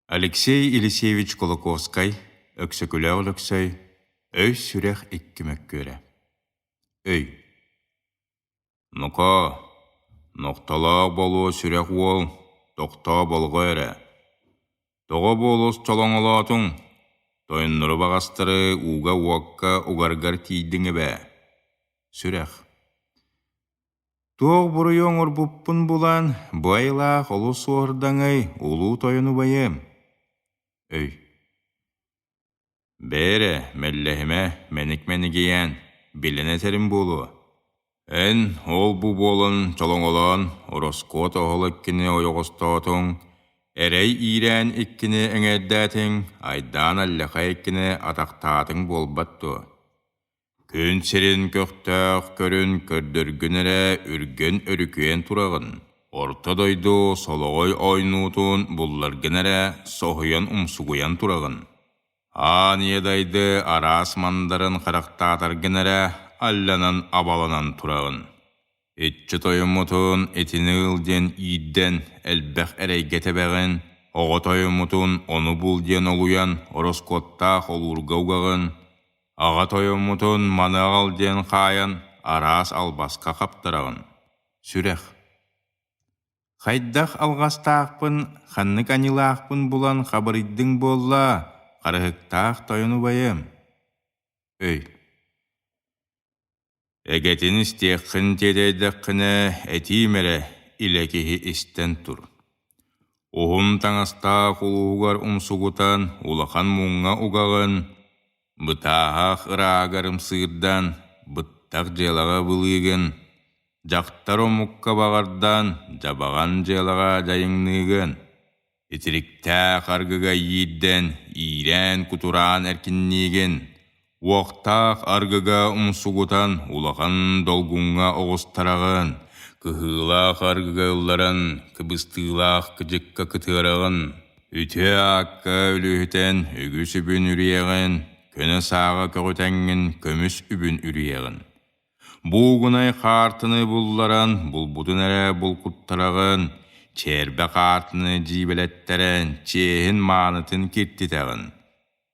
Алексей Елисеевич Кулаковскай, Өксөкүлээх Өлөксөй, Өй-сүрэх икки мөккүөрэ. Өй. Нука, нохтолоох буолуо сүрэх уол, тохтоо болҕой эрэ. Тоҕо буолуос чолоҥолоотуҥ? Тойоннору баҕастары ууга-уокка угаргар тиийдиҥ эбээ. Сүрэх. Туох буруйу оҥорбуппун булан, бу айылаах олус суоһурдаҥый, улуу тойон убайым? Өй. Бээрэ, мэллэһимэ, мэник-мэнигийээн, билэн этэрим буолуо. Эн ол-бу буолан чолоҥолоон, ороскуот оһол иккини ойоҕостоотуҥ, эрэй иирээн иккини эҥэрдээтиҥ, айдаан алльахай иккини атахтаатыҥ буолбат дуо? Күн сирин көхтөөх көрүн көрдөргүн эрэ үргэн өрүкүйэн тураҕын, орто дойду солоҕой оойнуутун булларгын эрэ соһуйан умсугуйан тураҕын. Аан ийэ дайды араас мандарын харахтаатаргын эрэ алланан абаланан тураҕын. Иччи тойоммутун итини ыл диэн иирдэн элбэх эрэйгэ тэбэҕин, оҕо тойоммутун ону бул диэн олуйан ороскуоттаах олуурга угаҕын, аҕа тойоммутун маны аҕал диэн хаайан араас албаска хаптараҕын. Сүрэх. Хайдах алҕастаахпын, ханнык аньыылаахпын булан хабырыйдыҥ буолла, харыһыктаах тойон убайым. Өй. Эгэтин истиэххин тиэтэйдэххинэ, этиим эрэ, илэ киһи истэн тур. Уһун таҥастаах улууһугар умсугутан, улахан муҥҥа угаҕын, бытааһах ыраагар ымсыырдан, быттах дьыалаҕа былыыгын, дьахтар омукка баҕардан, дьабаҕан дьыалаҕа дьайыҥныыгын. Итириктээх аргыга иирдэн, иирээн-кутураан эркинниигин, уохтаах аргыга умсугутан улахан долгуҥҥа оҕустараҕын, кыһыылаах аргыга ылларан кыбыстыылаах кыдьыкка кытыараҕын, үтүө аакка үлүһүтэн үгүс үбүн үрүйэҕин, көнө сааҕа көҕүтэҥҥин көмүс үбүн үрүйэҕин. Буугунай хаартыны булларан, булбутун эрэ булкуттараҕын, чиэрбэ хаартыны дьиибэлэттэрэн, чиэһин маанытын киртитэҕин.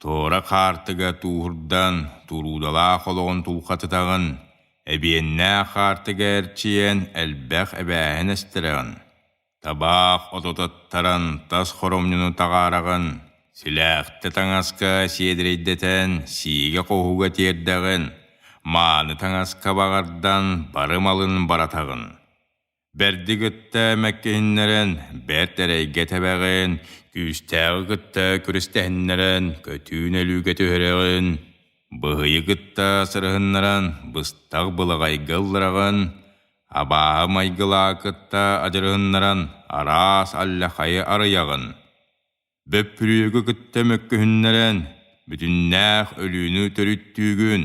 Туора хаартыга тууһурдан, туруудалаах олоҕун тулхатытаҕын, эбиэннээх хаартыга эрчийэн, элбэх эбээһин эстэрэҕин. Табаах отутаттаран тас хоромньуну таҕаараҕын, силээхтэ таҥаска сиэдэрэйдэтэн сиигэ-хоһууга тиэрдэҕин, мааны таҥаска баҕардан бары малын баратаҕын. Бэрди кытта мэккиһиннэрэн, бэрт эрэйгэ тэбэҕин, күүстээҕи кытта күрэстэһиннэрэн, көтүүн өлүүгэ түһэрэҕин, быһыйы кытта сырыһыннаран, быстах былаҕайга ыллараҕын, Абааһы майгылаа кытта адьырыһыннаран араас алльахайы арыйаҕын, бөппүрүөгү кытта мөккүһүннэрэн бүтүннээх өлүүнү төрүттүүгүн,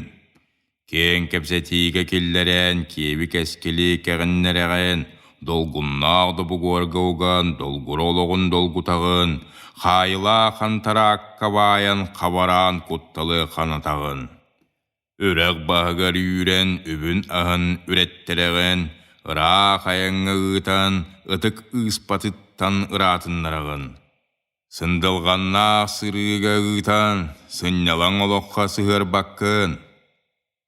киэҥ кэпсэтиигэ киллэрэн киэби кэскили кэҕиннэрэҕин, долгуннаах добугуорга уган долгура олоҕун долгутаҕын, хаайылаах хантараакка баайан хабараан кутталы ханатаҕын. Үрэх баһыгар үүрэн үбүн-аһын үрэттэрэҕин, ыраах айаҥҥа ыытан ытык ыыспатыттан ыраатыннараҕын. Сындылҕаннаах сырыыга ыытан сынньалаҥ олоххо сыһыарбаккын.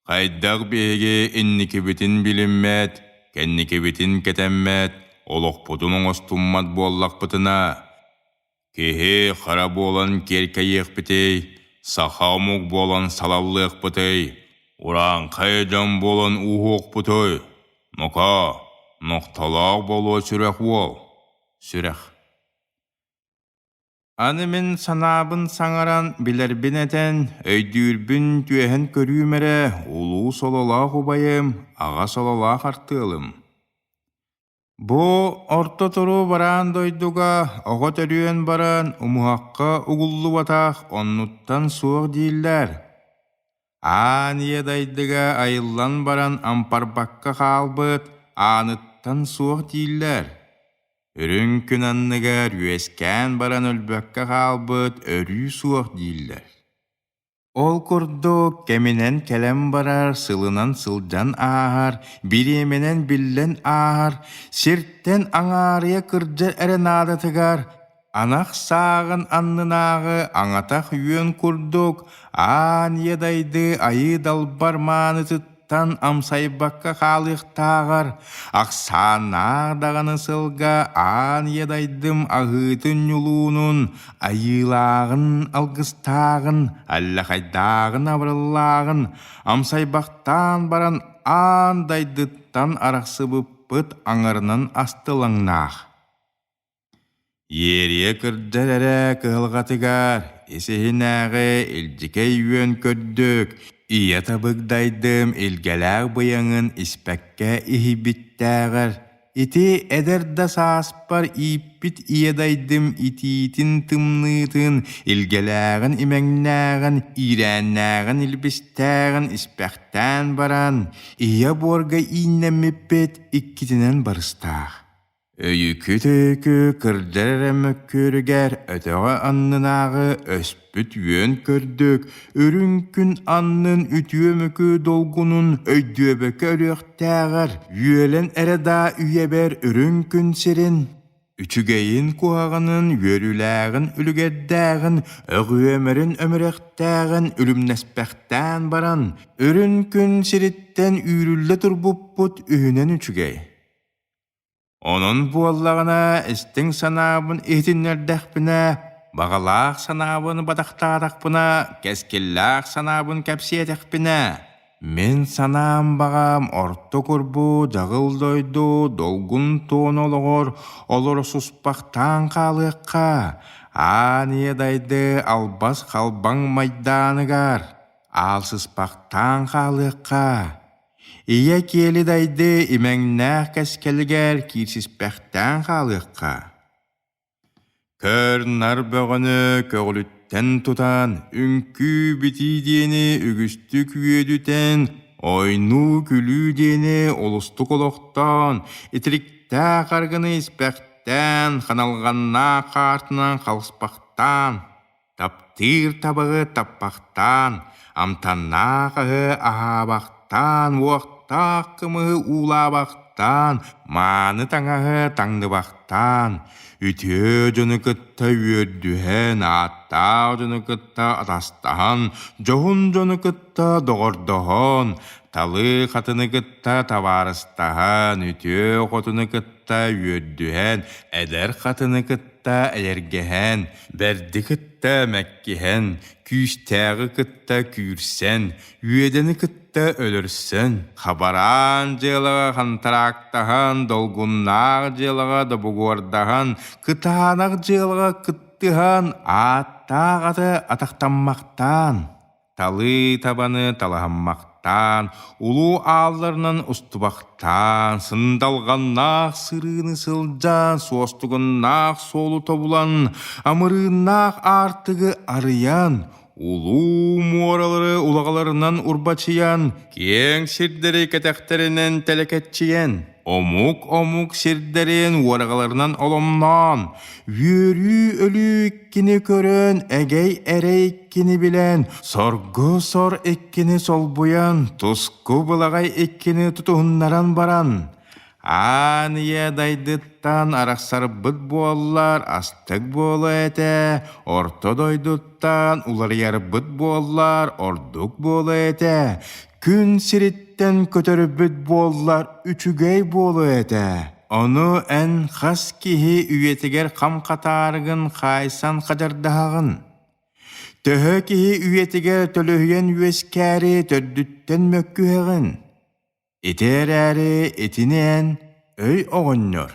Хайдах биһиги инникибитин билиммэт, кэнникибитин кэтэммэт, олохпутун оҥостуммат буоллахпытына, Киһи хара буолан киэркэйиэхпитий, саха омук буолан салаллыахпытый, урааҥхай дьон буолан ууһуохпутуй? Нука, нохтолоох буолуо сүрэх уол, сүрэх. Аны мин санаабын саҥаран, билэрбин этэн, өйдүүрбүн түөһэн көрүүм эрэ, улуу сололоох убайым, аҕа сололоох артыалым. Бу орто туруу бараан дойдуга оҕо төрүөн баран умуһахха угуллубатах оннуттан суох дииллэр. Аан ийэ дайдыга айыллан баран ампарбакка хаалбыт ааныттан суох дииллэр. Үрүҥ күн анныгар үөскээн баран өлбөккө хаалбыт өрүү суох дииллэр. Ол курдук кэминэн кэлэн барар, сылынан сылдьан ааһар, бириэмэнэн биллэн ааһар, сиртэн аҥаарыйа кырдьар эрэ наадатыгар. Анах сааҕын аннынааҕы аҥатах үөн курдук аан ийэ дайды айыы далбар маанытыттан амсайбакка хаалыахтааҕар, ахсааннаах даҕаны сылга аан ийэ дайдым аһыытын-ньулуунун, айыылааҕын алгыстааҕын, аллахайдааҕын абыраллааҕын амсайбахтаан баран аан дайдыттан арахсыбыппыт аҥарынан астылаҥнаах. Иэрийэ кырдьар эрэ кыһалҕатыгар ис-иһинээҕи илдьикэй үөн көрдүк, ийэ табыгдайдым илгэлээх быйаҥын испэккэ иһийбиттээҕэр, ити эдэр да сааспар ииппит ийэ дайдым итиитин-тымныытын, илгэлээҕин имэҥнээҕин, иирээннээҕин илбистээҕин испэхтээн баран, ийэ буорга ииннэммиппит иккитинэн барыстаах. Өйүкү-төйүкү кырдьар эрэ мөккүөрүгэр өтөҕө аннынааҕы өспүт үөн көрдүк, үрүҥ күн аннын үтүө-мөкү долгунун өйдүөбэккэ өлүөхтээҕэр, үөлэн эрэ даа үйэбэр үрүҥ күн сирин, үчүгэйин куһаҕанын, үөрүүлээҕин үлүгэрдээҕин, өҕүөмэрин өмүрэхтээҕин үлүмнэспэхтээн баран, үрүҥ күн сириттэн үүрүллэ турбуппут үһүнэн үчүгэй. Онон буоллаҕына истиҥ санаабын иһитиннэрдэхпинэ, баҕалаах санаабын батахтаатахпына, кэскиллээх санаабын кэпсиэтэхпинэ, мин санаам баҕам орто курбуу дьаҕыл дойду долгун туон олоҕор олорсуспахтаан хаалыахха, аан ийэ дайды албас халбаҥ майдааныгар аалсыспахтаан хаалыахха. Ийэ киэли дайды имэҥнээх кэскилигэр киирсиспэхтээн хаалыахха. Көр-нар бөҕөнү көҕүлүттэн тутан, үҥкүү-битии диэни үгүстүк үөдүтэн, ойнуу-күлүү диэни олустук олохтоон, итириктээх аргыны испэхтээн, ханалҕаннаах хаартынан халыспахтаан, Таптыыр табаҕы таппахтаан, амтаннаах аһы аһаабахтаан, уохтаах кымыһы уулаабахтаан, мааны таҥаһы таҥныбахтаан, үтүө дьону кытта үөрдүһэн, ааттаах дьону кытта атастаһан, дьоһун дьону кытта доҕордоһон, талыы хатыны кытта табаарыстаһан, үтүө хотуну кытта үөрдүһэн, эдэр хатыны кытта кытта эйэргэһэн, бэрди кытта мэккиһэн, күүстээҕи кытта күүрсэн, үөдэни кытта өлөрсөн, хабараан дьыалаҕа хантараактаһан, долгуннаах дьыалаҕа добугуордаһан, кытаанах дьыалаҕа кыттыһан, ааттаах аты атахтаммахтаан, Талыы табаны талаһаммахтаан, улуу аалларынан устубахтаан, сындалҕаннаах сырыыны сылдьан, суостугуннаах суолу тобулан, амырыыннаах аартыгы арыйан, улуу муоралары улаҕаларынан урбачыйан, киэҥ сирдэри кэтэхтэринэн тэлэкэччийэн, омук-омук сирдэрин уораҕаларынан оломноон, үөрүү-өлүү иккини көрөн, эгэй-эрэй иккини билэн, соргу-сор иккини солбуйан, туску былаҕай иккини тутуһуннаран баран, аан ийэ дайдыттан арахсарбыт буоллар астык буолуо этэ, орто дойдуттан уларыйарбыт буоллар ордук буолуо этэ, күн сириттэн көтөрбүт буоллар үчүгэй буолуо этэ. Ону эн хас киһи үйэтигэр хам хатаарыгын хаайсан хадьардаһаҕын? Төһө киһи үйэтигэр төлөһүйэн үөскээри төрдүттэн мөккүһэҕин? Ити эрээри итини эн өй оҕонньор,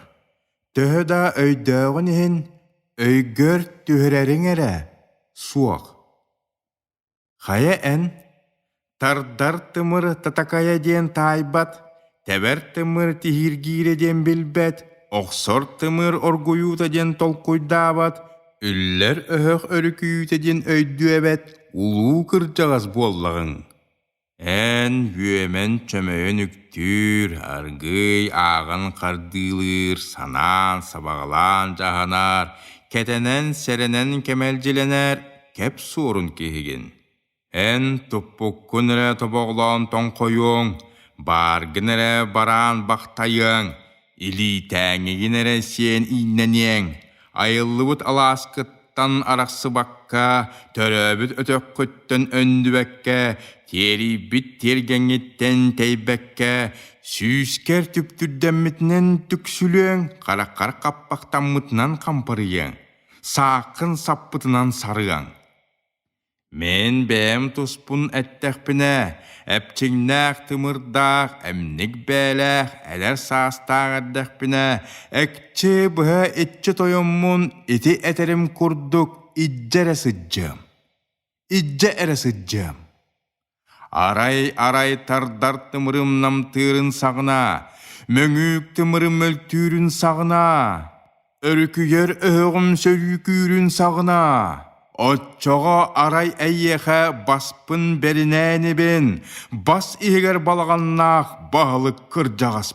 төһө да өйдөөҕүн иһин өйгөр түһэрэриҥ эрэ суох. Хайа эн, тардар тымыр татакайа диэн таайбат, тэбэр тымыр тиһиргиирэ диэн билбэт, охсор тымыр оргуйуута диэн толкуйдаабат, үллэр өһөх өрүкүйүүтэ диэн өйдүөбэт улуу кырдьаҕас буоллаҕыҥ. Эн үөмэн чөмөйөн үктүүр, аргыый ааҕан хардыылыыр, санаан сабаҕалаан дьаһанар, кэтэнэн сэрэнэн кэмэлдьилэнэр кэп суорун киһигин. Эн туппуккун эрэ тобоҕолоон тоҥхойуоҥ, бааргын эрэ бараан бахтайыаҥ, илиитээҥигин эрэ сиэн ииннэниэҥ. Айыллыбыт алааскыттан арахсыбакка, төрөөбүт өтөххүттэн өннүбэккэ, тиэрийбит тиэргэҥҥиттэн тэйбэккэ, сүүскэр түптүрдэммитинэн түксүлүөҥ, хараххар хаппахтаммытынан хампарыйыаҥ, сааххын саппытынан сарыаҥ. Мин бэйэм туспун эттэхпинэ, эпчиҥнээх тымырдаах, эмник бээлээх, эдэр саастаах эрдэхпинэ, экчи быһа иччи тойоммун ити этэрим курдук илдьэ эрэ сылдьыам, илдьэ эрэ сылдьыам. Арай-арай тардар тымырым намтыырын саҕана, мөҥүүк тымырым мөлтүүрүн саҕана, Өрүкүйэр өһөҕүм сөрүүкүүрүн саҕына, оччоҕо арай эйиэхэ баспын бэринээнибин, бас иһигэр балаҕаннаах баһылык кырдьаҕаспын.